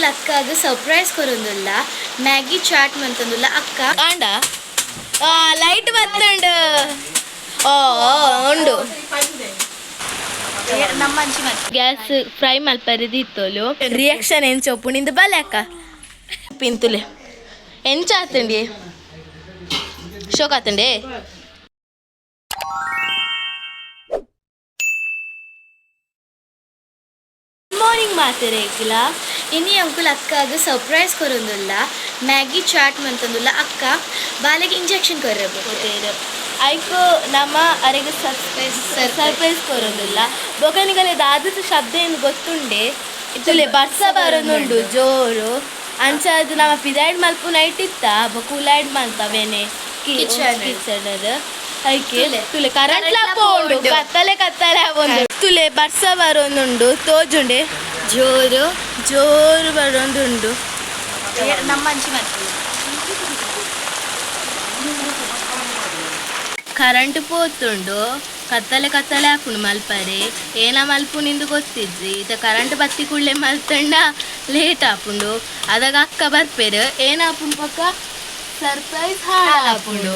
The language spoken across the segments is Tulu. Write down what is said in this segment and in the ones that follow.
ಅಂಕುಲ್ ಅಕ್ಕಾಗ ಸರ್ಪ್ರೈಸ್ ಕೊರೊಂದುಲ್ಲ ಮ್ಯಾಗಿ ಚಾಟ್ ಮಂತೊಂದುಲ್ಲ ಅಕ್ಕ. ಆಂಡ ಲೈಟ್ ಬತ್ತಂಡು. ಓ, ಉಂಡು. ನಮ್ಮ ಅಂಚಿ ಮತ್ತೆ. ಗ್ಯಾಸ್ ಫ್ರೈ ಮಲ್ಪರಿದಿತ್ತೋಲು ರಿಯಾಕ್ಷನ್ ಎಂಚ ಒಪ್ಪುಣಿಂದು ಬಲೆ ಅಕ್ಕ ಪಿಂತುಲೆ ಎಂಚ ಆತಂಡಿ ಶೋಕ್ ಆತಂಡೆ. ಮಾರ್ನಿಂಗ್ ಮಾತೆರೆಗ್ಲ. ಇನಿ ಅಂಕುಲ್ ಅಕ್ಕಾಗ ಸರ್ಪ್ರೈಸ್ ಕೊರೊಂದುಲ್ಲ ಮ್ಯಾಗಿ ಚಾಟ್ ಮಂತೊಂದುಲ್ಲ. ಅಕ್ಕ ಬಾಲೆಗೆ ಇಂಜೆಕ್ಷನ್ ಕೊರ್ರೆ. ಪೋತೇರು ಐಕ್ ನಮ್ಮ ಅರೆಗ್ ಸರ್ಪ್ರೈಸ್ ಸರ್ಪ್ರೈಸ್ ಕೊರೊಂದಿಲ್ಲ. ಬೊಕನಿಗಲೆ ದಾದತ ಶಬ್ದ ಏನು ಗೊತ್ತುಂಡೆ. ಇತ್ತುಲೆ ಬರ್ಸ ಬರೋದುಂಡು ಜೋರು. ಅಂಚಾದ್ ನಮ್ಮ ಪಿದಾಯ್ಡ್ ಮಲ್ಪು ನೈಟ್ ಇತ್ತ ಬೊಕ ಉಲಾಯ್ಡ್ ಮಲ್ತವೇನೆ. Kitchen. Kitchen ಐಕೆ. ತುಲೆ. ತುಲೆ ಕರೆಂಟ್ ಕರೆಂಟ್ಲ ಪೋಂಡು. ಪೋಂಡು. ಕತ್ತಲೆ ಕತ್ತಲೆ ಆವೊಂದು. ತುಲೆ ಬರ್ಸ ಬರೋದುಂಡು ತೋಜುಂಡೆ. ಜೋರು. ಜೋರು ಬರೋದುಂಡು. ನಮ್ಮ ಅಂಚಿ ಮತ್ತೆ. ಕರೆಂಟ್ ಪೋತುಂಡು, ಕತ್ತಲೆ ಕತ್ತಲೆ ಹಾಕುಂಡು. ಮಲ್ಪರೆ ಏನ ಮಲ್ಪುನಿಂದು ಗೊತ್ತಿಜ್ಜಿ. ಇತ್ತ ಕರೆಂಟ್ ಬತ್ತಿ ಕೂಡಲೇ ಮಲ್ತಂಡ ಲೇಟ್ ಆಪುಂಡು. ಅದಾಗ ಅಕ್ಕ ಬರ್ಪೇರು ಏನಾಪುಂಡು ಪಕ್ಕ ಸರ್ಪ್ರೈಸ್ ಹಾಳಾಪುಂಡು.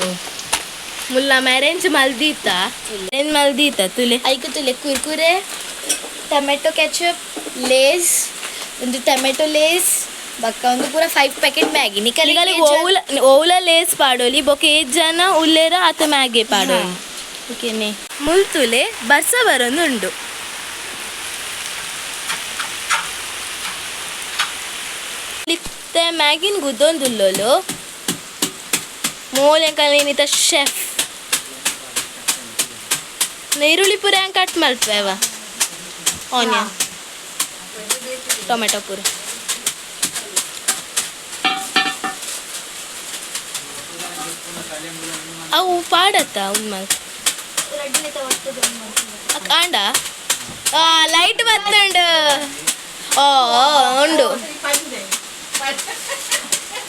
ಮುಲ್ಲ ಮ್ಯಾರೇಂಜ್ ಮಲ್ದೀತ, ಏನ್ ಮಲ್ದೀತ ತುಲೆ. ಐಕ್ ತುಲೆ ಕುರ್ಕುರೆ, ಟೊಮೆಟೊ ಕೆಚಪ್, ಲೇಸ್, ಒಂದು ಟೊಮೆಟೊ ಲೇಸ್ ಬಕ್ಕ ಒಂದು ಪೂರ 5 ಪ್ಯಾಕೆಟ್ ಮ್ಯಾಗಿ. ನಿಕಲಿಗೆ ಓವುಲ ಓವುಲ ಲೇಸ್ ಪಾಡೋಲಿ. ಬೊಕ ಏಜ್ ಜನ ಉಲ್ಲೇರ ಆತ ಮ್ಯಾಗೆ ಪಾಡೋಲಿ. ಓಕೆನೆ ಮುಲ್ತುಲೆ ಬರ್ಸ ಬರೋದುಂಡು. ಇತ್ತೆ ಮ್ಯಾಗಿನ್ ಗುದ್ದೊಂದುಲ್ಲೋಲು. ಮೋಲೆಂಕಲ್ ಏನಿತ ಶೆಫ್ ನೀರುಳ್ಳಿ ಪೂರ ಹೆಂಗೆ ಕಟ್ ಮಲ್ಪೇವ, ಆನಿಯನ್ ಟೊಮೆಟೊ ಪೂರ. ಅವು ಪಾಡತ್ತ ಉನ್ಮಲ್ ಆಂಡ ಲೈಟ್ ಬತ್ತಂಡು. ಓ, ಉಂಡು.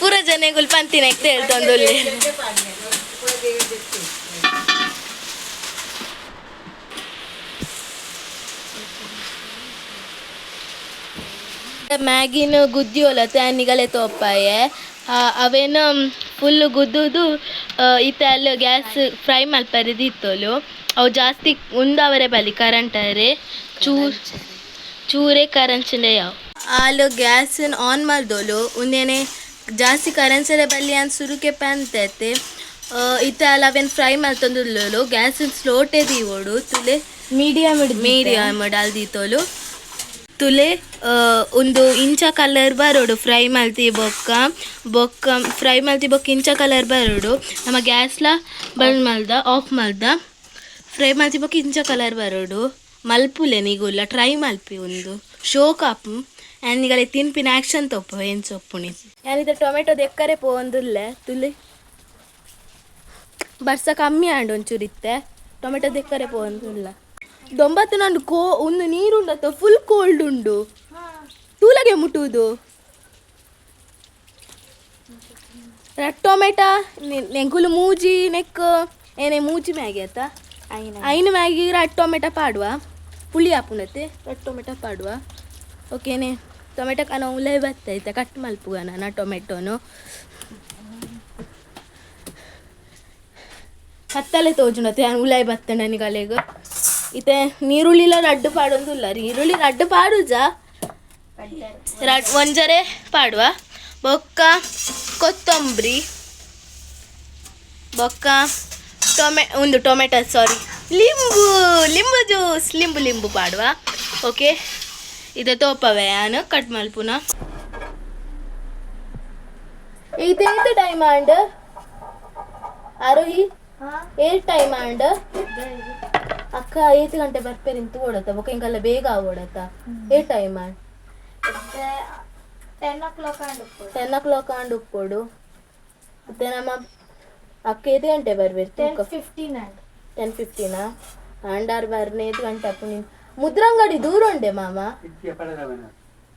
ಪೂರ ಜನಗಳು ಪಂತಿನ ಹೇಳ್ತೊಂದುಲ್ಲೆ. ಮ್ಯಾಗಿನ ಗುದ್ದಿಯೋಲತ್ತೆ ನಿಗಲೆ ತೋಪಾಯೆ. ಅವೇನು ಫುಲ್ ಗುದ್ದುದು ಇತ್ತೆ ಅಲ್ಲಿ ಗ್ಯಾಸ್ ಫ್ರೈ ಮಲ್ಪರಿದಿತ್ತೋಲು. ಅವು ಜಾಸ್ತಿ ಉಂದವರೆ ಬಲಿ ಕರೆಂಟರೆ ಚೂರ್ ಚೂರೇ ಕರೆಂಚಂಡೆ ಯಾವ ಆಲು ಗ್ಯಾಸ್ ಆನ್ ಮಲ್ದೋಲು. ಉಂದೇನೆ ಜಾಸ್ತಿ ಕರೆನ್ಸರೆ ಬಲ್ಲಿ ಅನ್ ಸುರುಕೆ ಪಂತೈತೆ. ಇತ್ತೆ ಅಲ್ಲಿ ಅವೇನು ಫ್ರೈ ಮಲ್ತೊಂದುಲ್ಲೋಲು. ಗ್ಯಾಸ್ ಸ್ಲೋಟೆ ದೀವೋಡು ತುಲೆ. ಮೀಡಿಯಂ. ಮೀಡಿಯಮ್ ಡಾಲ್ ದೀತೋಲು ತುಲೆ. ಒಂದು ಇಂಚ ಕಲರ್ ಬರೋಡು ಫ್ರೈ ಮಲ್ತಿ ಬೊಕ್ಕ. ಬೊಕ್ಕ ಫ್ರೈ ಮಲ್ತಿ ಬೊಕ್ಕ ಇಂಚ ಕಲರ್ ಬರೋಡು. ನಮ್ಮ ಗ್ಯಾಸ್ಲ ಬಂದ್ ಮಲ್ದ, ಆಫ್ ಮಲ್ದ. ಫ್ರೈ ಮಲ್ತಿ ಬೊಕ್ಕ ಇಂಚ ಕಲರ್ ಬರೋಡು. ಮಲ್ಪುಲೆ ನಿಗುಲ್ಲ ಟ್ರೈ ಮಲ್ಪಿ ಒಂದು ಶೋಕ್ ಆಪು. ಆ್ಯಂಡ್ ನಿಗಲೆ ತಿನ್ಪಿನ ಆ್ಯಕ್ಷನ್ ತೊಪ್ಪು ಏನು ಸೊಪ್ಪುಣಿ. ಯಾನಿದ ಟೊಮೆಟೊ ದೆಕ್ಕರೆ ಪೋವೊಂದುಲ್ಲೆ ತುಲೆ. ಬರ್ಸ ಕಮ್ಮಿ ಆಂಡ್ ಒಂಚೂರು ಇತ್ತೆ. ಟೊಮೆಟೊ ದೆಕ್ಕರೆ ಪೋವೊಂದುಲ್ಲ. ದೊಂಬತ್ತು ನಂಡು ಕೋ ಒಂದು ನೀರುಂಡತ್ತ ಫುಲ್ ಕೋಲ್ಡ್ ಉಂಡು. ತೂಲಗೆ ಮುಟ್ಟುವುದು ರಡ್ ಟೊಮೆಟೊ ನೆಂಕುಲು ಮೂಜಿ ನೆಕ್ ಏನೇ ಮೂಜಿ ಮ್ಯಾಗಿ ಆತ ಐನು ಮ್ಯಾಗಿ ರಡ್ ಟೊಮೆಟೊ ಪಾಡುವ. ಪುಳಿ ಆಪುಂಡತ್ತೆ ರಡ್ ಟೊಮೆಟೊ ಪಾಡುವ. ಓಕೆನೆ ಟೊಮೆಟೊ ಕನ ಉಲೈ ಬತ್ತೈತೆ. ಕಟ್ ಮಲ್ಪುಗ ನಾನು ಟೊಮೆಟೊನು. ಕತ್ತಲೆ ತೋಜುಂಡತ್ತೆ ಯಾನ್ ಉಲೈ ಬತ್ತಂಡ ನಿಗಲೆಗ್. ಇತ್ತೆ ನೀರುಳ್ಳಿಲ ರಡ್ಡು ಪಾಡೊಂದುಲ್ಲ. ನೀರುಳ್ಳಿ ರಡ್ಡು ಪಾಡುಜ, ರಡ್ ಒಂಜರೆ ಪಾಡುವ. ಬೊಕ್ಕ ಕೊತ್ತಂಬರಿ, ಬೊಕ್ಕ ಒಂದು ಟೊಮೆಟೊ, ಸಾರಿ, ಲಿಂಬು, ಲಿಂಬು ಜ್ಯೂಸ್, ಲಿಂಬು ಲಿಂಬು ಪಾಡುವ. ಓಕೆ ಇದೆ ತೋಪವೆ ಯಾನು ಕಟ್ ಮಲ್ಪುನ. ಇದು ಏತ್ ಟೈಮ್ ಆಂಡ್ ಆರೋಹಿ? ಏರ್ ಟೈಮ್ ಆಂಡ್ ಅಕ್ಕ? ಏತ್ ಗಂಟೆ ಬರ್ಪೇರಿಂತ ಓಡತ್ತ? ಬೊಕ ಇಂಕಲ್ಲ ಬೇಗ ಓಡತ್ತ. ಏ ಟೈಮ್ ಆಂಡ್? 10 ಓ ಕ್ಲಾಕ್ ಆಂಡ್. 10 ಓ ಕ್ಲಾಕ್ ಆಂಡ್ ಉಪ್ಪೊಡು. ಮತ್ತೆ ನಮ್ಮ ಅಕ್ಕ ಏತ್ ಗಂಟೆ ಬರ್ಬೇರು? 10:15 ಆಂಡ್. 10:15 ಆಂಡಾರ್ ಬರ್ನೆ. ಏತ್ ಗಂಟೆ ಅಪ್ಪು? ಮುದ್ರಂಗಡಿ ದೂರ ಉಂಡೆ ಮಾಮ.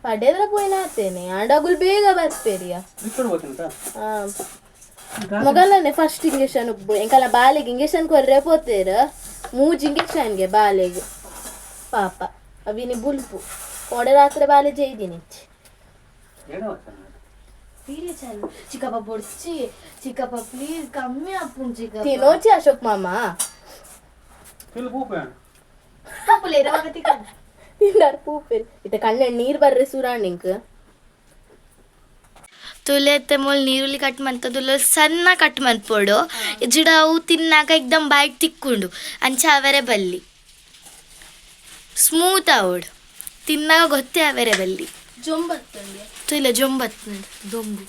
ಪಡೆದ್ರ ಪೋಯಿನ ಆತೇನೆ. ಆಂಡಾಗುಲ್ ಬೇಗ ಬರ್ಪೇರಿಯ. ಮೊಗಲನೆ ಫಸ್ಟ್ ಇಂಜೆಕ್ಷನ್ ಉಪ್ಪು. ಎಂಕಲ ಬಾಲೆಗೆ ಇಂಜೆಕ್ಷನ್ ಕೊರ್ರೆ ಪೋತೇರು. ಮೂಜಿ ಇಂಜೆಕ್ಷನ್ಗೆ ಬಾಲೆಗೆ ಪಾಪ. ಅವಿನಿ ಬುಲ್ಪು ಕೋಡೆ ರಾತ್ರಿ ಬಾಲೆ ಜೈದಿನಿ. ವೀಡಿಯೋ ಚಾಲು. ಚಿಕ್ಕಪ್ಪ ಬೊಡ್ಚಿ ಚಿಕ್ಕಪ್ಪ, ಪ್ಲೀಸ್ ಕಮ್ಮಿ ಆಪುಂಡು ಚಿಕ್ಕಪ್ಪ. ತಿನ್ನೋಚಿ ಅಶೋಕ್ ಮಾಮ. ತಿಂದಾರ ಪೂಪೆರ್ ಇತ್ತ ಕಣ್ಣ ನೀರ್ ಬರ್ರೆ ಸುರಾಣ್ ಇಂಕ್. ತುಲೆ ಮೋಲ್ ನೀರುಳ್ಳಿ ಕಟ್ ಮಂತದುಲ್ಲ, ಸಣ್ಣ ಕಟ್ ಮನ್ಪೊಡು. ಇಜ್ಜಿಡ ಅವು ತಿನ್ನಾಕ ಎಕ್ದಮ್ ಬಾಯಿಗ್ ತಿಕ್ಕುಂಡು. ಅಂಚ ಅವರೆ ಬಲ್ಲಿ, ಸ್ಮೂತ್ ಆವೊಡು, ತಿನ್ನಾಗ ಗೊತ್ತೇ ಅವರೆ ಬಲ್ಲಿ. ಜೊಂಬತ್ತಂಡಿ. ತುಲೆ ಜೊಂಬತ್ ದೊಂಬು.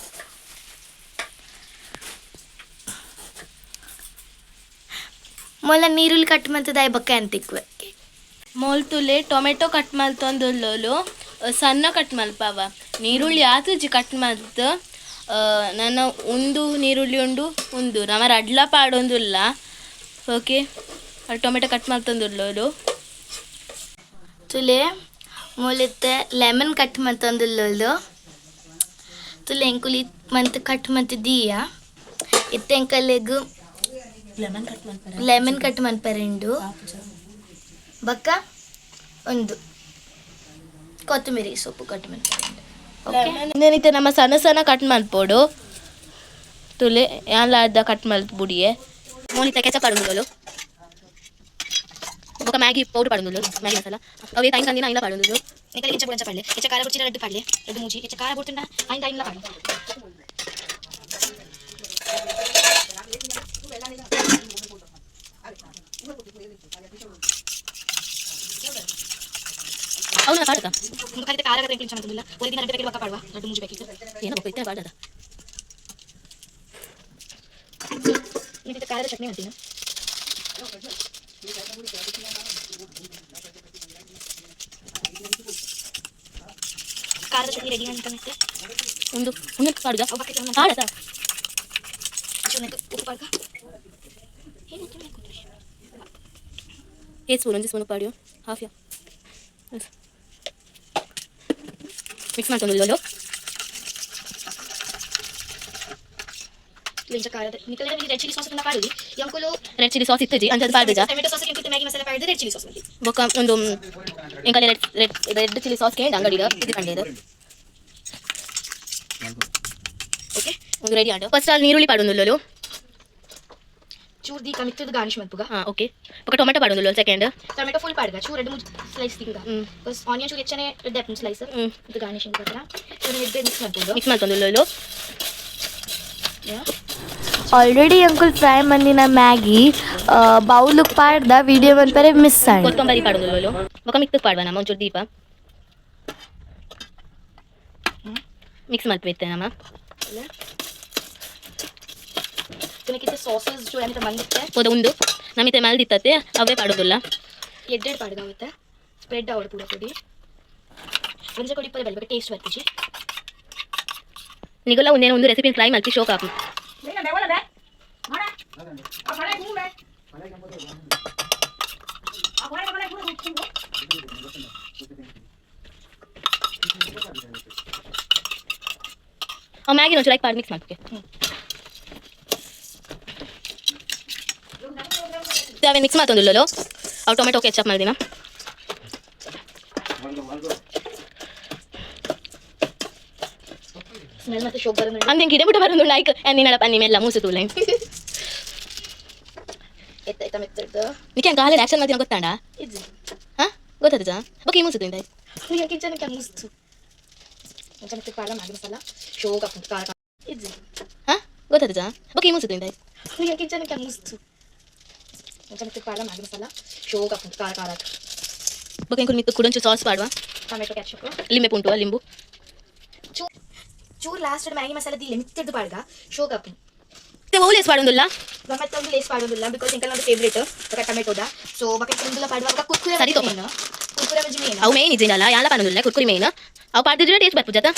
ಮೊಲ ನೀರುಳ್ಳಿ ಕಟ್ ಮಂತದ ಬೊಕ್ಕ ಅಂತಿಕ್ವೆ. ಮೋಲ್ ತುಲೆ ಟೊಮೆಟೊ ಕಟ್ ಮಲ್ತೊಂದುಲ್ಲೋಲು, ಸಣ್ಣ ಕಟ್ ಮಲ್ಪವ. ನೀರುಳ್ಳಿ ಆತುಜಿ ಕಟ್ ಮಲ್ತ್. ನನ ಉಂದು ನೀರುಳ್ಳಿ ಉಂಡು, ಉಂದು ನಮ ರಡ್ಲ ಪಾಡೊಂದುಲ್ಲ. ಓಕೆ, ಟೊಮೆಟೊ ಕಟ್ ಮಲ್ತೊಂದುಲ್ಲೋಲು. ತುಲೆ ಮೂಲಿತ್ತೆ ಲೆಮನ್ ಕಟ್ ಮಂತೊಂದುಲ್ಲೋಲು. ತುಲೆ ಎಂಕುಲಿ ಮಂತ್ ಕಟ್ ಮಂತ್ ದೀಯ. ಇತ್ತೆ ಎಂಕಲೆಗ್ ಲೆಮನ್ ಕಟ್ ಮಲ್ಪರ. ಲೆಮನ್ ಕಟ್ ಮನ್ಪೆರೆಂಡು. ಬಕ್ಕ ಒಂದು ಕೊತ್ತಂಬರಿ ಸೊಪ್ಪು ಕಟ್ ಮನ್ಪೆರೆಂಡು. ಓಕೆ. ಇಂದೆನಿತ್ತೆ ನಮ್ಮ ಸಣ್ಣ ಸಣ್ಣ ಕಟ್ ಮಲ್ಪೊಡು. ತುಲೆ ಯಾನ್ಲ ಅರ್ಧ ಕಟ್ ಮಲ್ತ್ ಬುಡಿಯೆ. ಮೋನಿತ ಕೆಚಪ್ ಪಾಡೊಂದುಲ್ಲೋಲು. ಬೊಕ ಮ್ಯಾಗಿ ಪೌಡರ್ ಪಾಡೊಂದುಲ್ಲೋಲು, ಮ್ಯಾಗಿ ಮಸಾಲ. ಅವೇ ಟೈಮ್ ತಂದಿನ ಐಲ ಪಾಡೊಂದುಲ್ಲೋ. ನಿಕಲೆ ಇಂಚ ಪುಡಂಚ ಪಾಡ್ಲೆ. ಹೆಚ್ಚ ಖಾರ ಬುಡ್ಚಿನ ರಡ್ಡು ಪಾಡ್ಲೆ, ರಡ್ಡು ಮೂಜಿ. ಹೆಚ್ಚ ಖಾರ ಬುಡ್ತುಂಡ ಐನ್ ಐನ್ಲ ಪಾಡ್ಲೆ. ಅವನ ಪಾಡಕ. ಒಂದು ಕಲಿತ ಖಾರ ಎಂಕುಲು ಇಂಚ ಮಂತುಂದುಲ್ಲ. ಒಂದು ದಿನ ರಡ್ಡು ಪ್ಯಾಕೆಟ್ ಬೊಕ್ಕ ಪಾಡುವ, ರಡ್ಡು ಮೂಜಿ ಪ್ಯಾಕೆಟ್. ಏನ ಬೊಕ ಇತ್ತೆ ಪಾಡದ. ನಿಮಗೆ ಖಾರದ ಚಟ್ನಿ ಮಾಡ್ತೀನಿ. ಖಾರದ ಚಟ್ನಿ ರೆಡಿ ಅಂತ ಮತ್ತೆ. ಒಂದು ಒಂದು ಪಾಡುದ. ಅವು ಬಕೆಟ್ ಒಂದು. ಪಾಡದ. ಚೂರು ಉಪ್ಪು ಪಾಡ್ಕ. ಏನು? ಏ ಸ್ಪೂನ್, ಒಂಜಿ ಸ್ಪೂನ್ ಪಾಡಿಯೋ, ಹಾಫ್ ಯಾ. ಮಿಕ್ಸ್ ಮಾಡ್ಕೊಂಡು. ಇಂಚ ಖಾರದ ನಿಕಲೆ ರೆಡ್ ಚಿಲ್ಲಿ ಸಾಸ್ ಅನ್ನ ಪಾಡುದಿ ಎಂಕುಲು. ರೆಡ್ ಚಿಲ್ಲಿ ಸಾಸ್ ಇತ್ತಜಿ, ಅಂಚದ ಪಾಡುಜ. ಟೊಮೆಟೊ ಸಾಸ್ ಎಂಕುಲು ಮ್ಯಾಗಿ ಮಸಾಲ ಪಾಡುದು, ರೆಡ್ ಚಿಲ್ಲಿ ಸಾಸ್ ಮಂದಿ. ಬೊಕ ಒಂದು ಎಂಕಲೆ red red red chilli sauce ಕೇಂಡ್ ಅಂಗಡಿದ ಇದು ಕಂಡೇದು. ಓಕೆ. ಒಂದು ರೆಡಿ ಆಂಡ್. ಫಸ್ಟ್ ಅಲ್ಲಿ ನೀರುಳ್ಳಿ ಪಾಡೊಂದುಲ್ಲೋಲು. ಚೂರು ದೀಕ ಮಿತ್ತದ ಗಾರ್ನಿಶ್ ಮಲ್ಪುಗ. ಹಾಂ, ಓಕೆ. ಬೊಕ ಟೊಮೆಟೊ ಪಾಡೊಂದುಲ್ಲೋಲು ಸೆಕೆಂಡ್. ಟೊಮೆಟೊ ಫುಲ್ ಪಾಡ್ಗ, ಚೂರು ಎರಡು ಮೂರು ಸ್ಲೈಸ್ ತಿಂಗ. Because onion ಚೂರು ಹೆಚ್ಚನೆ ರೆಡ್ ಸ್ಲೈಸ್. ಇದು ಗಾರ್ನಿಶಿಂಗ್ ಮಾತ್ರ. ಚೂರು ಎಡ್ಡೆ ಮಿಕ್ಸ್ ಮಾಡ್ಬೋದು. ಮಿಕ್ಸ್ ಮಾಡ್ಕೊಂಡುಲ್ಲೋಲು. ಆಲ್ರೆಡಿ ಅಂಕುಲ್ ಫ್ರೈ ಮಂದಿನ ಮ್ಯಾಗಿ ಬೌಲುಗ್ ಪಾಡ್ದ ವಿಡಿಯೋ ಮನ್ಪರೆ ಮಿಸ್ ಆಂಡ್. ಕೊತ್ತಂಬರಿ ಪಾಡೊಂದುಲ್ಲೋಲು. ಬೊಕ ಮಿಕ್ತಕ್ ಪಾಡುವ ನಮ್ಮ ಒಂಚೂರು ದೀಪ. ಮಿಕ್ಸ್ ಮಲ್ಪೆತ್ತೆ ನಮ್ಮ. ಸಾಸಸ್ ಚೂರು ಅಂತ ಮಂದಿತ್ತೆ. ಪೋದ ಉಂದು ನಮಿತೆ ಮಲ್ದಿತ್ತತೆ, ಅವೇ ಪಾಡೋದಿಲ್ಲ. ಎಡ್ಡೆಡ್ ಪಾಡ್ದಾಗುತ್ತೆ, ಸ್ಪ್ರೆಡ್ ಅವಳು ಪೂರ ಕೊಡಿ. ಒಂಜೆ ಕೊಡಿ ಪದ ಬಲ್ಲಿ ಟೇಸ್ಟ್ ಬರ್ತಿಜಿ. ನಿಗಲ ಒಂದೇನೋ ಒಂದು ರೆಸಿಪಿ ಟ್ರೈ ಮಲ್ಪಿ, ಶೋಕ್ ಆಪು. ಆ ಮ್ಯಾಗಿ ಒಂಚೂರು ಲೈಕ್ ಪಾಡ್ ಮಿಕ್ಸ್ ಮಾಡ್ಕೆ. ಅವೇ ಮಿಕ್ಸ್ ಮಾಡ್ತೊಂದುಲ್ಲೋ. ಅವು ಟೊಮೆಟೊ ಕೆಚಪ್ ಮಲ್ದಿನ. ಸ್ಮೆಲ್ ಮತ್ತೆ ಶೋಕ್ ಬರೋದು. ಅಂದೆ ಗಿಡ ಬಿಟ್ಟು ಬರೋದು ಲೈಕ್ ನಿನ್ನಡ ಪನ್ನಿ ಮೆಲ್ಲ ಮೂಸು ತೂಲೈ. ಎತ್ತ ಎತ್ತ ಮೆತ್ತದ್ದು. ನಿಕ್ಕೆ ಅಂಕ ಹಾಲೆ ಆಕ್ಷನ್ ಮಾಡ್ತೀನಿ, ಗೊತ್ತಾಂಡ? ಇದು. ಹಾ, ಗೊತ್ತಾಯ್ತಾ? ಓಕೆ, ಈ ಮೂಸು ತಿಂದ. ಕಿಚನ್ ಮುಸ್ತು ಒಂಚ ಮೆತ್ತಗೆ ಪಾಡ ಮ್ಯಾಗಿ ಮಸಾಲ ಶೋಕ್ ಹಾಕೊಂಡು ಖಾರ ಇದು. ಹಾ, ಗೊತ್ತಾಯ್ತಾ? ಓಕೆ, ಈ ಮೂಸು ತಿಂದ. ಕಿಚನ್ ಮುಸ್ತು ಒಂಚ ಮೆತ್ತಗೆ ಪಾಡ ಮ್ಯಾಗಿ ಮಸಾಲ ಶೋಕ್ ಹಾಕೊಂಡು ಖಾರ ಖಾರ. ಬೊಕ ಇಂಕುಲು ಮಿತ್ತು ಕುಡೊಂಚು ಸಾಸ್ ಪಾಡುವ. Tomato ketchup. ಲಿಂಬೆ ಪುಂಟುವ ಲಿಂಬು. ಚೂರು ಚೂರು ಲಾಸ್ಟ್ ಮ್ಯಾಗಿ ಮಸಾಲ ದಿಲ್ಲ ಮಿತ್ತದ್ದು ಪಾಡ್ಗ, ಶೋಕ್ ಹಾಕು. ಓಲೇಸ್ ಪಾಡೊಂದುಲ್ಲ. ಮತ್ತೆ ಒಂದು ಲೇಸ್ ಪಾಡೋದಿಲ್ಲ, because ಎಂಕಲ್ ಒಂದು ಫೇವ್ರೇಟ್ ಬೊಕ ಟೊಮೆಟೊದ. ಸೊ ಬೊಕ ಒಂದುಲ ಪಾಡುವಾಗ ಕುರ್ಕುರೆ. ಸರಿ ತೋಪ. ಕುರ್ಕುರೆ ಮಂಜಿ ಮೇನ್. ಅವು ಮೇನ್ ಇಜ್ಜಿಂಡಲ್ಲ, ಯಾಲ ಪಾಡೊಂದುಲ್ಲ. ಕುರ್ಕುರಿ ಮೇನ್. ಅವು ಪಾಡ್ದಿದ್ರೆ ಟೇಸ್ಟ್ ಬರ್ಪುಜತ.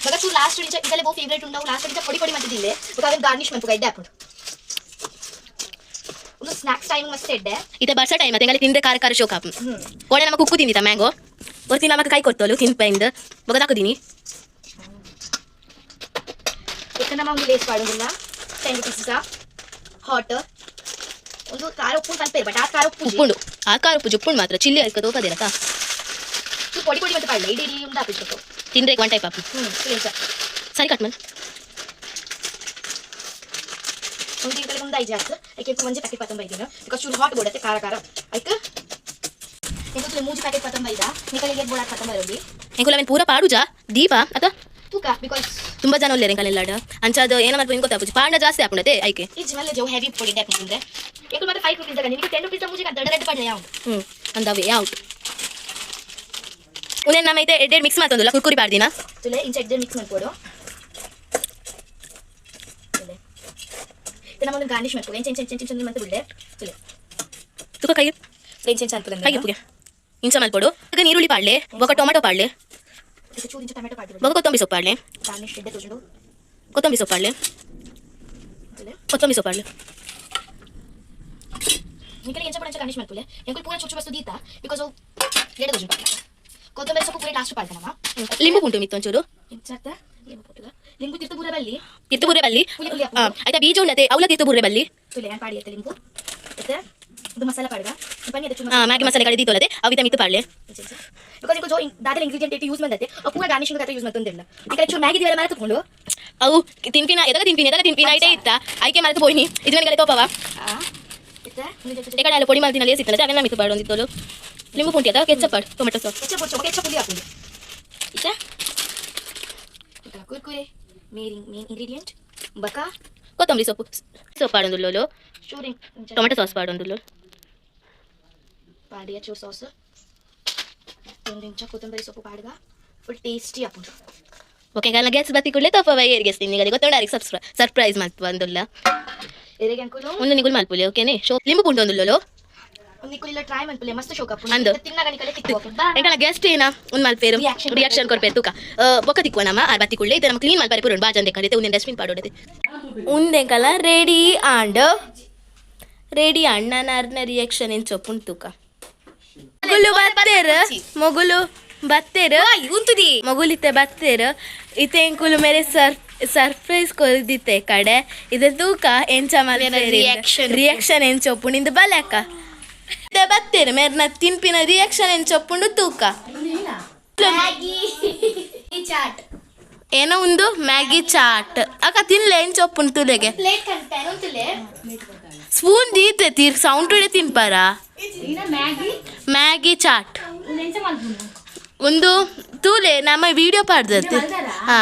ಬೊಕ ಚೂರು ಲಾಸ್ಟ್ ಇಂಚ ಇದೆಲ್ಲ ಬಹು ಫೇವ್ರೇಟ್ ಉಂಡವು. ಲಾಸ್ಟ್ ಇಂಚ ಪೊಡಿ ಪೊಡಿ ಮಂತಿದ್ದಿಲ್ಲೆ. ಬೊಕ ಅವೆನ್ ಗಾರ್ನಿಶ್ ಮನ್ಪುಗ, ಎಡ್ಡೆ ಹಾಪುಂಡು. ಒಂದು ಸ್ನಾಕ್ಸ್ ಟೈಮ್ ಮಸ್ತ್ ಎಡ್ಡೆ. ಇತ್ತೆ ಬರ್ಸ ಟೈಮ್ ಅತ್ತೆ, ತಿಂದೆ ಖಾರ ಖಾರ ಶೋಕ್ ಆಪು. ಕೋಡೆ ನಮ್ಮ ಕುಕ್ಕು ತಿಂದಿತ್ತ ಮ್ಯಾಂಗೋ ಒರ್ತಿ ನಮಕ್ ಕೈ ಕೊಡ್ತೋಲು ತಿನ್ಪೈಂದ್. ಬೊಕ ತಾಕುದೀನಿ. ಇತ್ತ ನಮ್ಮ ಒಂದು ಲೇಸ್ ಪಾಡೋದಿಲ್ಲ, 10 ರುಪೀಸ್ ಹಾಟ್. ಒಂದು ಖಾರ ಉಪ್ಪು ಪನ್ಪೇರು, ಬಟ್ ಆ ಖಾರ ಉಪ್ಪು. ಉಪ್ಪುಂಡು, ಆ ಖಾರ ಉಪ್ಪು ಜುಪ್ಪುಂಡು ಮಾತ್ರ. ಚಿಲ್ಲಿ ಐಕ ತೋಪದಿರತ. ಪೊಡಿ ಪೊಡಿ ಮತ್ತೆ ಪಾಡಲ್ಲ, ಇಡೀ ಇಡೀ ಒಂದು ಹಾಕಿಸ್ಬೇಕು. ತಿಂದ್ರೆ ಒನ್ ಟೈಪ್ ಆಪು. ಸರಿ, ಕಟ್ ಮಲ್. ಒಂದು ಈ ಕಡೆ ಒಂದು ಐಜಿ ಆಯ್ತು. ಐಕೆ ಒಂಜಿ ಪ್ಯಾಕೆಟ್ ಪತ್ತೊಂಬ ಇದ್ದೀನಿ, because ಚೂರು ಹಾಟ್ ಬೋಡತ್ತೆ, ಖಾರ ಖಾರ. ಐಕ್ ಎಂಕುಲು ಮೂಜಿ ಪ್ಯಾಕೆಟ್ ಪತ್ತೊಂಬ ಇದ. ನಿಕಲಿಗೆ ಬೋಡಾಕ್ ಪತ್ತೊಂಬ ಇರೋದಿ. ಎಂಕುಲ ಅವೆನ್ ಪೂರ ಪಾಡುಜಾ ದೀಪ ಅತ? ತೂಕ, because ತುಂಬ ಜನ ಉಲ್ಲೇರ್ ಎಂಕಲೆಲ್ಲಾಡ. ಅಂಚಾದ ಏನ ಮಲ್ಪ ಗೊತ್ತಾಪುಜಿ, ಪಾಂಡ ಜಾಸ್ತಿ ಆಪುಂಡತೆ ಐಕೆ. ಈ ಜಿಮಲ್ಲ ಜೋ ಹೆವಿ ಪೊಡಿ ಡ್ಯಾಕ್ ಮುಂದೆ. ಎಂಕುಲು ಮಾತ್ರ 5 ರುಪೀಸ್ ದಾಗ ನಿಮಗೆ 10 ರುಪೀಸ್ ಮೂಜಿ ಕಂತ ರೆಡ್ ಪಾಡ ಯಾವ. ಅಂದವೆ ಔಟ್. ಉನ್ನೆ ನಮ್ಮ ಐತೆ ಎಡ್ಡೆಡ್ ಮಿಕ್ಸ್ ಮಾತೊಂದುಲ್ಲ ಕುರ್ಕುರಿ ಪಾಡ್ದಿನ. ತುಲೆ, ಇಂಚ ಎಡ್ಡೆ ಮಿಕ್ಸ್ ಮಾಡ್ಕೊಡು. ತುಲೆ, ಇದು ನಮ್ಮ ಒಂದು ಗಾರ್ನಿಶ್ ಮಾಡ್ಕೊ. ಇಂಚ ಇಂಚ ಇಂಚ ಇಂಚ ಇಂಚ ಮತ್ತೆ ಬಿಡ್ಲೆ. ತುಲೆ. ತುಕ ಕೈ. ಇಂಚ ಇಂಚ ಅನ್ಪುಲ. ಕೈ ಪುಗೆ ಇಂಚ ಮಲ್ಪೊಡು. ಈಗ ನೀರುಳ್ಳಿ ಪಾಡ್ಲೆ, ಬೊಕ ಟೊಮೆಟೊ ಪಾಡ್ಲೆ. ಚೂರು ಇಂಚ ಟೊಮೆಟೊ ಪಾಡ್ದು. ಬೊಕ ಕೊತ್ತಂಬರಿ ಸೊಪ್ಪು ಪಾಡ್ಲೆ. ಗಾರ್ನಿಶ್ ಎಡ್ಡೆ ತೋಜುಂಡು. ಕೊತ್ತಂಬರಿ ಸೊಪ್ಪು ಪಾಡ್ಲೆ. ತುಲೆ. ಕೊತ್ತಂಬರಿ ಸೊಪ್ಪು ಪಾಡ್ಲೆ. ನಿಕಲಿಗೆ ಎಂಚ ಪಡ ಗಾರ್ನಿಶ್ ಮಾಡ್ಕೊಲೆ. ಎಂಕುಲು ಪೂರ ಚುಚ್ಚು ವಸ್ತು ದೀತ, because ಅವು ಎಡ್ಡೆ ತೋಜುಂಡು. ಕೊತ್ತಂಬರಿ ಸೊಪ್ಪು ಪೂರ ಲಾಸ್ಟ್ ಪಾಡ್ದನಮ್ಮ. ಲಿಂಬು ಪುಂಟು ಮಿತ್ತು ಒಂಚೂರು. ಇಂಚಾತ ಲಿಂಬು ಪೊಟ್ಟುಗ, ಲಿಂಬು ತಿರ್ತು ಪೂರ ಬಲ್ಲಿ. ತಿರ್ತು ಬುರ್ರೆ ಬಲ್ಲಿ. ಪುಲಿ ಪುಲಿ. ಆಯ್ತಾ, ಬೀಜ ಉಂಡತೆ, ಅವಲ ತಿರ್ತು ಬುರ್ರೆ ಬಲ್ಲಿ. ತುಲೆ, ನಾನು ಪಾಡಿ ಲಿಂಬು. ಮತ್ತೆ ಇದು ಮಸಾಲ ಪಾಡ್ಗ ಬನ್ನಿ ಅದು. ಮ್ಯಾಗಿ ಮಸಾಲೆ ಕಡೆ ದೀತೋಲತೆ, ಅವಿತ ಮಿತ್ತು ಪಾಡ್ಲೆ. Because ಈಗ ಜೋ ದಾದಲ ಇಂಗ್ರೀಡಿಯೆಂಟ್ ಯೂಸ್ ಬಂದತೆ, ಅವು ಪೂರ ಗಾರ್ನಿಶಿಂಗ್ ಯೂಸ್ ಮಾಡ್ತಂದಿಲ್ಲ. ಈ ಕಡೆ ಚೂರು ಮ್ಯಾಗಿ ದಿವರ ಮೇಲೆ ತಗೊಂಡು. ಅವು ತಿನ್ಪಿನ ಎದಾಗ ತಿನ್ಪಿನ ಎದಾಗ ತಿನ್ಪಿನ ಐಟೇ ಇತ್ತ, ಆಯ್ಕೆ ಮರೆತು ಪೋಯಿನಿ. ಇದು ನನಗೆ ತೋಪವ. ಈ ಕಡೆ ಎಲ್ಲ ಪೊಡಿ ಮಾಡ್ತೀನಿ ಅಲ್ಲಿ ಸಿಗ್ತದೆ, ಅವೆಲ್ಲ ಮಿತ್ತು ಪಾಡು ಒಂದಿತ್ತೋಲು. ಲಿಂಬು ಪುಂಟಿ ಅದ ಕೆಚ್ಚಪ್ ಪಾಡು, ಟೊಮೆಟೊ ಸಾಸ್. ಕೆಚ್ಚಪ್ ಪೊಡಿ, ಕೆಚ್ಚಪ್ ಪುಡಿ ಹಾಕೊಂಡು. ಇತ್ತ ಕುರ್ಕುರೆ ಮೇನ್ ಮೇನ್ ಇಂಗ್ರೀಡಿಯೆಂಟ್ ಬಕ. ಕೊತ್ತಂಬರಿ ಸೊಪ್ಪು ಸೊಪ್ಪು ಪಾಡೊಂದುಲ್ಲೋಲು. ಚೂರು ಟೊಮೆಟೊ ಸಾಸ್ ಪಾಡೊಂದುಲ್ಲೋಲು. ಪಾಡಿಯ ಚೂರು ಸಾಸ್, ಒಂದು ಇಂಚ ಕೊತ್ತಂಬರಿ ಸೊಪ್ಪು ಪಾಡ್ಗ. ಫುಲ್ ಟೇಸ್ಟಿ ಆಪುಂಡು. ಓಕೆ, ನನ್ನ ಗ್ಯಾಸ್ ಬತ್ತಿ ಕೂಡಲೇ ತೋಪವ. ಏರಿಗೆ ನಿಗಲಿ ಗೊತ್ತುಂಡ, ಸರ್ಪ್ರೈಸ್ ಮಲ್ಪ ಬಂದುಲ್ಲ. ಎರೆಗೆ ಅಂಕುಲು. ಒಂದು ನಿಗುಲ್ ಮಲ್ಪುಲಿ, ಓಕೆನೆ? ಶೋ ಲಿಂಬು ಪುಂಟು ಒಂದುಲ್ಲೋಲು. ನಿಕುಲಿಲ್ಲ ಟ್ರೈ ಮನ್ಪುಲೆ, ಮಸ್ತ್ ಶೋಕ್ ಆಪುಂಡು. ಅಂದು. ತಿನ್ನಾಗ ನಿಕಲೆ ತಿಕ್ಕು. ಎಂಕಲ ಗೆಸ್ಟ್ ಏನ ಉನ್ ಮಲ್ಪೇರು. Reaction. Reaction ಕೊರ್ಪೇರು ತೂಕ. ಬೊಕ್ಕ ತಿಕ್ಕುವ ನಮ್ಮ ಆರ್ ಬತ್ತಿ ಕೂಡಲೇ. ಇದು ನಮ್ಮ ಕ್ಲೀನ್ ಮಲ್ಪರೆ ಪೂರ ಬಾಜನ್ ದೇಕಡೆ ಉಂದೆ ಡಸ್ಟ್ಬಿನ್ ಪಾಡೋಡತೆ. ಉಂದೆಂಕಲ ರೆಡಿ ಆಂಡ್. ರೆಡಿ ಅಣ್ಣನ ಅರ್ನ ರಿಯಾಕ್ಷನ್ ಏನ್ ಚೊಪ್ಪುಂಡು ತೂಕ. ಮೊಗುಲು ಬತ್ತೇರು, ಮೊಗುಲು ಬತ್ತೇರು. ಉಂತುದಿ. ಮೊಗುಲಿತೆ ಬತ್ತೇರು. ಇತ್ತೆ ಎಂಕುಲು ಮೇರೆ ಸರ್ಪ್ರೈಸ್ ಕೊರ್ದಿತ್ತೆ ಕಡೆ. ಇದೆ ತೂಕ ಎಂಚ ಮಲ್ಪೇರು. Reaction. Reaction ಎಂಚ ಒಪ್ಪುಂಡು ಇಂದು ಬಲಕ. ಇತ್ತೆ ಬತ್ತೇರು, ಮೇರ್ನ ತಿನ್ಪಿನ ರಿಯಾಕ್ಷನ್ ಎಂಚ ಒಪ್ಪುಂಡು ತೂಕ. ಮ್ಯಾಗಿ ಚಾಟ್. ಏನೋ ಒಂದು ಮ್ಯಾಗಿ ಚಾಟ್. ಅಕ್ಕ, ತಿನ್ಲೆ, ಎಂಚ ಒಪ್ಪುಂಡು ತುಲೆಗೆ. ಪ್ಲೇಟ್ ಕಂಟೇನು ಉಂತುಲೆ. ಸ್ಪೂನ್ ದೀತೆ ತೀರ್ ಸೌಂಡ್ ಇಡೆ ತಿನ್ಪಾರ. ಮ್ಯಾಗಿ ಚಾಟ್ ಒಂದು ತೂಲೆ, ನಮ್ಮ ವಿಡಿಯೋ ಪಾಡ್ದತ್ತೆ. ಹಾ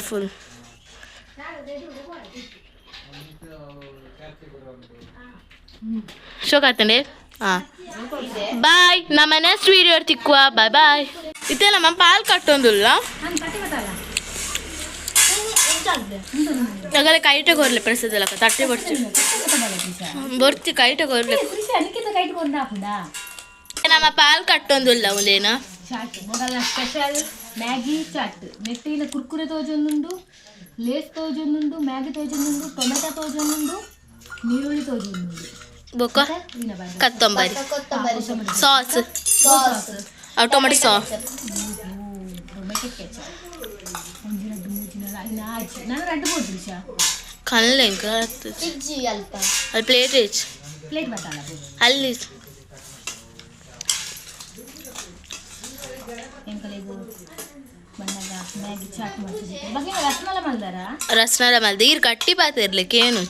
ಫುಲ್ ಶೋಕ್ ಆಗ್ತಂಡೆ. ಹಾಂ, ಬಾಯ್. ನಮ್ಮ ನೆಕ್ಸ್ಟ್ ವಿಡಿಯೋ ತಿಕ್ಕುವ. Bye bye. ಇತ್ತೆ ನಮ್ಮ ಪಾಲ್ ಕಟ್ಟೊಂದುಲ್ಲ. ಹಾಗಾದ್ರೆ ಕೈಟೆ ಕೊರ್ಲೆ ಪ್ರಸಾದಲಕ್ಕ ತಟ್ಟೆ ಬರ್ತಿ ಬರ್ತಿ ಕೈಟೆ ಕೊರ್ಲೆ. ನಮ್ಮ ಪಾಲ್ ಕಟ್ಟೊಂದುಲ್ಲ ಒಂದೇನ. ಚಾಟ್ ಮೊಗಲ ಸ್ಪೆಷಲ್ ಮ್ಯಾಗಿ ಚಾಟ್. ನೆಟ್ಟಿನ ಕುರ್ಕುರೆ ತೋಜೊಂದುಂಡು, ಲೇಸ್ ತೋಜೊಂದುಂಡು, ಮ್ಯಾಗಿ ತೋಜೊಂದುಂಡು, ಟೊಮೆಟೊ ತೋಜೊಂದುಂಡು, ನೀರುಳ್ಳಿ ತೋಜೊಂದುಂಡು. ಬೊಕ್ಕ ಕತ್ತಂಬರಿ. ಕೊತ್ತಂಬರಿ. Sauce. Sauce. Tomato sauce. Tomato ketchup. ಒಂಜಿ ರಡ್ಡು ಮೂಜಿ ನಾಲ್ ಐದು ಆಜಿ ನಾನು ರಡ್ಡು ಬೋಡ್ರಿ ಶಾ. ಕಲ್ಲೆ. ಇಜ್ಜಿ ಅಲ್ಪ. ಅಲ್ಲಿ ಪ್ಲೇಟ್ ಇಚ್. ಪ್ಲೇಟ್ ಬತ್ತಲ್ಲ. ಅಲ್ಲಿ. ಎಂಕಲೆಗು ಬಣ್ಣಗ ಮ್ಯಾಗಿ ಚಾಟ್ ಮಾಡ್ತಿದ್ದೆ ಬಗ್ಗೆ ರಸ್ಮಲ ಮಲ್ದಾರ. ರಸ್ನಲ ಮಲ್ದ. ಈರ್ ಕಟ್ಟಿ ಪಾತಿರ್ಲಿಕ್ಕೆ ಏನು?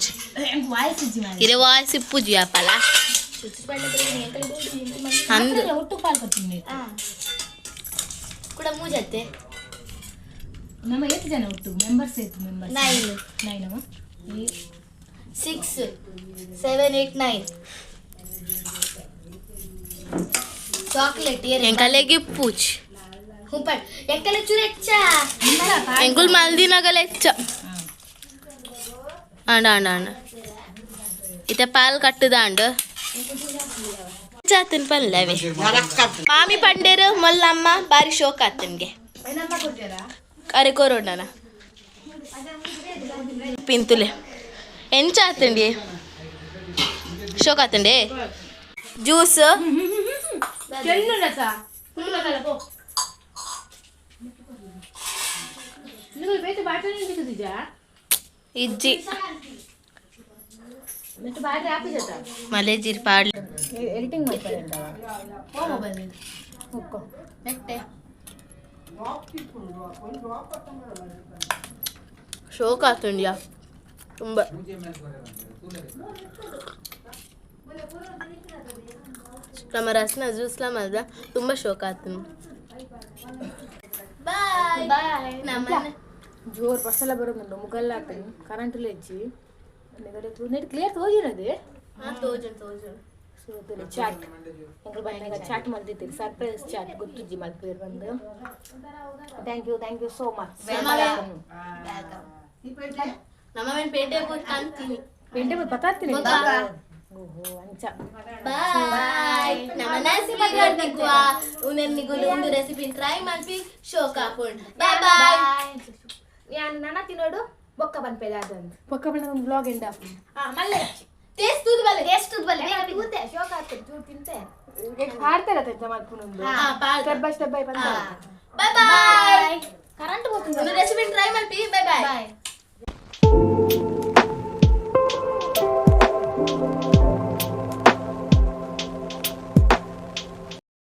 ಎಂಕ್ ವಾಯ್ಸ್ ಇಜ್ಜಿ ಮಾರ್ರೆ. ಇರೆ ವಾಯ್ಸ್ ಇಪ್ಪುಜಿ ಅಪ್ಪಲ ಅಂದು. ಒಟ್ಟು ಪಾಲ್ ಕೊಡ್ತೀನಿ. ಕೂಡ ಮೂಜತ್ತೆ. ನಮ್ಮ ಏತ್ ಜನ ಒಟ್ಟು ಮೆಂಬರ್ಸ್? ಏತ್ ಮೆಂಬರ್ಸ್? ನೈನ್. ನೈನ್ ಅವ. 6, 7, 8, 9. ಚಾಕ್ಲೇಟ್. ಎಂಕಲೆಗೆ ಇಪ್ಪುಜಿ. ಹುಂಪಟ್ ಎಂಕಲೆ ಚೂರು ಹೆಚ್ಚ. ಎಂಕುಲ್ ಮಲ್ದಿನಾಗಲ ಹೆಚ್ಚ. ಆಂಡ ಆಂಡ ಆಂಡ ಇತ್ತೆ ಪಾಲ್ ಕಟ್ಟುದಾಂಡ್ ಚಾತನ್ ಪಲ್ಲವೆ ಮಾಮಿ ಪಂಡೇರು ಮೊಲ್ಲಮ್ಮ ಬಾರಿ ಶೋಕ್ ಆತನ್ಗೆ ಅರೆ ಕೊರೋಣ ಪಿಂತುಲೆ. ಎಂಚ ಆತಂಡಿ? ಶೋಕ್ ಆತಂಡೆ ಜ್ಯೂಸ್. ನೀವು ಬೇತೆ ಬಾಟಲಿ ಸಿಕ್ಕುದಿಜಾ? ಇಜ್ಜಿ. ಮತ್ತೆ ಬಾಟ್ರಿ ಆಪಿಜತ್ತ. ಮಲೇಜಿರ್ ಪಾಡ್ಲಿ. ಎಡಿಟಿಂಗ್ ಮಾಡ್ತಾರೆ. ಮೊಬೈಲ್ ಒಕ್ಕೋ. ನೆಟ್ಟೆ. ಶೋಕ್ ಆತುಂಡ್ಯಾ ತುಂಬ. ನಮ್ಮ ರಸ್ನ ಜ್ಯೂಸ್ಲ ಮಲ್ದ ತುಂಬ ಶೋಕ್ ಆತುಂಡು. ಬಾಯ್. ಬಾಯ್. ನಮ್ಮ ಜೋರು ಬಸ್ಸೆಲ್ಲ ಬರೋದುಂಟು, ಮುಗಲ್ಲ ಆಗ್ತದೆ, ಕರೆಂಟ್ ಇಜ್ಜಿ. ನೆಟ್ ಕ್ಲಿಯರ್ ತೋಜಿನದೆ. ತೋಜುಂಡು ತೋಜುಂಡು. ಸೊ ಚಾಟ್ ಎಂಕಲ್ ಬಂದಾಗ ಚಾಟ್ ಮಲ್ತಿತ್ತೀರಿ, ಸರ್ಪ್ರೈಸ್ ಚಾಟ್. ಗೊತ್ತುಜ್ಜಿ ಮಲ್ಪೇರು ಬಂದು. Thank you, thank you so much. ನಮ್ಮ ಪೇಟೆ ಹೋಗಿ ಕಾಣ್ತೀನಿ. ಪೇಂಟೆ ಪತ್ತಾರ್ತೀನಿ. ಓಹೋ, ಅಂಚ. ಬಾಯ್. ನಮ್ಮ ನಾಸಿ ಮಾತಾಡ್ತಿಕ್ವಾ ಉನೆನ್ನಿಗುಲು ಒಂದು ರೆಸಿಪಿ ಟ್ರೈ ಮಲ್ಪಿ, ಶೋಕ್ ಹಾಕೊಂಡು. Bye bye. ಯಾನ್ ನನ ತಿನ್ನೋಡು ಬೊಕ್ಕ ಪನ್ಪೆದ ಅದಂದು. ಪಕ್ಕ ಬಣ್ಣ ಒಂದು ಬ್ಲಾಗ್ ಎಂಡ್. ಮಲ್ಲೆ. ಟೇಸ್ಟ್ ತೂದು ಬಲೆ. ಟೇಸ್ಟ್ ಬಲ್ಲೆ ತೂತೆ, ಶೋಕ್ ಆಗ್ತದೆ, ಚೂರು ತಿಂತೆ. ಹಾಡ್ತಾರ ತಂಚ ಮಲ್ಪುನೊಂದು ಸ್ಟೆಪ್ ಬೈ ಸ್ಟೆಪ್ ಬೈ ಬಂದ. Boy boy. ಕರೆಂಟ್ ಹೋಗ್ತದೆ. ಒಂದು ರೆಸಿಪಿ ಟ್ರೈ ಮಲ್ಪಿ. Bye boy.